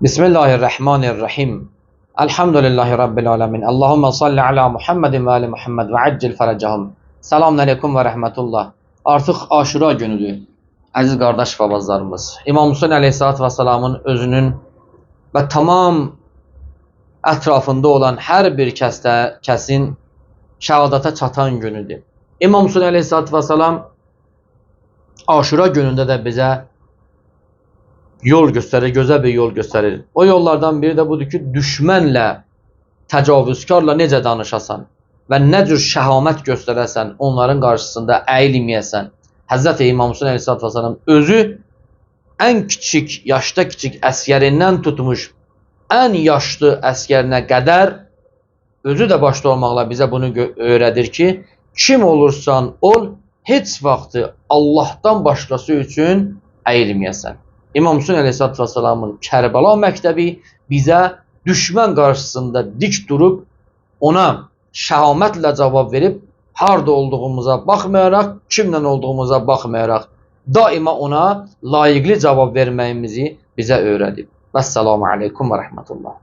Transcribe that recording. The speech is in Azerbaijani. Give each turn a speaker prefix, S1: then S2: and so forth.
S1: Bismillahirrahmanirrahim. Elhamdülillahi Rabbil alemin. Allahümme salli ala Muhammedin ve ali Muhammed ve accil faracahum. Selamun aleyküm ve rahmetullah. Artıq Aşura günüdür. Əziz qardaş və bacılarımız. İmam Hüseyin əleyhissalatü vesselamın özünün və tamam ətrafında olan hər bir kəsin şəhadətə çatan günüdür. İmam Hüseyin əleyhissalatü vesselam Aşura günündə də bizə yol göstərir, gözəl bir yol göstərir. O yollardan biri də budur ki, düşmənlə, təcavüzkarla necə danışasan və nə cür şəhamət göstərəsən, onların qarşısında əyilməyəsən. Həzrəti İmam Hüseyin əleyhissalatü vesselam özü ən kiçik, yaşda kiçik əsgərindən tutmuş ən yaşlı əsgərinə qədər özü də başda olmaqla bizə bunu öyrədir ki, kim olursan ol, heç vaxtı Allahdan başqası üçün əyilməyəsən. İmam Hüseyin əleyhissalatü vesselamın Kərbəla məktəbi bizə düşmən qarşısında dik durub ona şəhamətlə cavab verib harda olduğumuza baxmayaraq, kimlə olduğumuza baxmayaraq daima ona layiqli cavab verməyimizi bizə öyrədib. Vəssalamu aleykum və rəhmətullah.